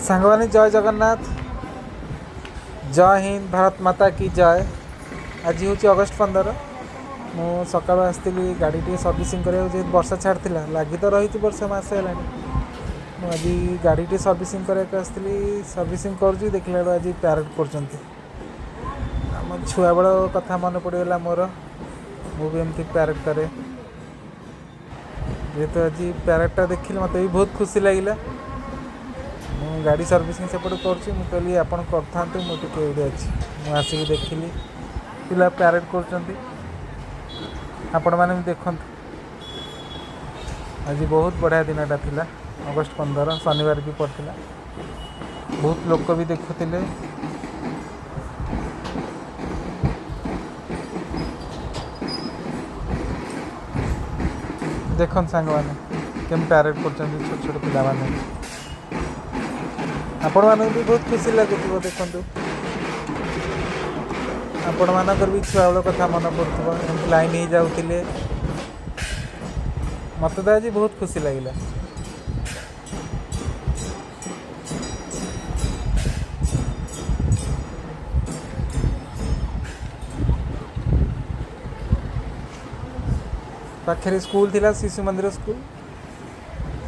ସାଙ୍ଗମାନେ, ଜୟ ଜଗନ୍ନାଥ, ଜୟ ହିନ୍ଦ, ଭାରତ ମାତା କି ଜୟ। ଆଜି ହେଉଛି ଅଗଷ୍ଟ 15। ମୁଁ ସକାଳୁ ଆସିଥିଲି ଗାଡ଼ି ଟିକେ ସର୍ଭିସିଂ କରିବାକୁ, ଯେହେତୁ ବର୍ଷା ଛାଡ଼ିଥିଲା। ଲାଗି ତ ରହିଛି ବର୍ଷା ମାସେ ହେଲାଣି। ମୁଁ ଆଜି ଗାଡ଼ି ଟିକେ ସର୍ଭିସିଂ କରିବାକୁ ଆସିଥିଲି। ସର୍ଭିସିଂ କରୁଛି, ଦେଖିଲା ବେଳକୁ ଆଜି ପ୍ୟାରେଡ଼ କରୁଛନ୍ତି। ଆମ ଛୁଆବେଳ କଥା ମନେ ପଡ଼ିଗଲା ମୋର। ମୁଁ ବି ଏମିତି ପ୍ୟାରେଡ଼ କରେ। ଯେହେତୁ ଆଜି ପ୍ୟାରେଡ଼ଟା ଦେଖିଲି, ମୋତେ ବି ବହୁତ ଖୁସି ଲାଗିଲା। ମୁଁ ଗାଡ଼ି ସର୍ଭିସିଂ ସେପଟେ କରୁଛି। ମୁଁ କହିଲି, ଆପଣ କରିଥାନ୍ତୁ, ମୁଁ ଟିକେ ଏଇଠି ଅଛି। ମୁଁ ଆସିକି ଦେଖିଲି ପିଲା ପ୍ୟାରେଡ଼ କରୁଛନ୍ତି। ଆପଣମାନେ ବି ଦେଖନ୍ତୁ। ଆଜି ବହୁତ ବଢ଼ିଆ ଦିନଟା ଥିଲା। ଅଗଷ୍ଟ 15 ଶନିବାର ବି ପଡ଼ିଥିଲା। ବହୁତ ଲୋକ ବି ଦେଖୁଥିଲେ। ଦେଖନ୍ତୁ ସାଙ୍ଗମାନେ, କେମିତି ପ୍ୟାରେଡ଼ କରୁଛନ୍ତି ଛୋଟ ଛୋଟ ପିଲାମାନେ। ଆପଣମାନଙ୍କୁ ବି ବହୁତ ଖୁସି ଲାଗୁଥିବ। ଦେଖନ୍ତୁ, ଆପଣମାନଙ୍କର ବି ଛୁଆବେଳ କଥା ମନେ ପଡ଼ୁଥିବ। ଏମିତି ଲାଇନ୍ ହେଇଯାଉଥିଲେ। ମୋତେ ତ ଆଜି ବହୁତ ଖୁସି ଲାଗିଲା। ପାଖରେ ସ୍କୁଲ ଥିଲା, ଶିଶୁ ମନ୍ଦିର ସ୍କୁଲ।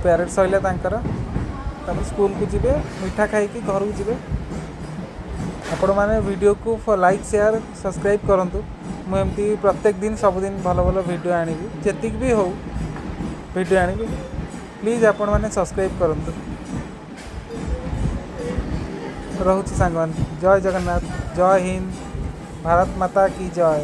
ପ୍ୟାରେଡ଼ ସରିଲା ତାଙ୍କର, ତାପରେ ସ୍କୁଲକୁ ଯିବେ, ମିଠା ଖାଇକି ଘରକୁ ଯିବେ। ଆପଣମାନେ ଭିଡ଼ିଓକୁ ଲାଇକ୍, ସେୟାର, ସବସ୍କ୍ରାଇବ୍ କରନ୍ତୁ। ମୁଁ ଏମିତି ପ୍ରତ୍ୟେକ ଦିନ, ସବୁଦିନ ଭଲ ଭଲ ଭିଡ଼ିଓ ଆଣିବି। ଯେତିକି ବି ହଉ ଭିଡ଼ିଓ ଆଣିବି। ପ୍ଲିଜ୍ ଆପଣମାନେ ସବସ୍କ୍ରାଇବ୍ କରନ୍ତୁ। ରହୁଛି ସାଙ୍ଗମାନେ। ଜୟ ଜଗନ୍ନାଥ, ଜୟ ହିନ୍ଦ, ଭାରତ ମାତା କି ଜୟ।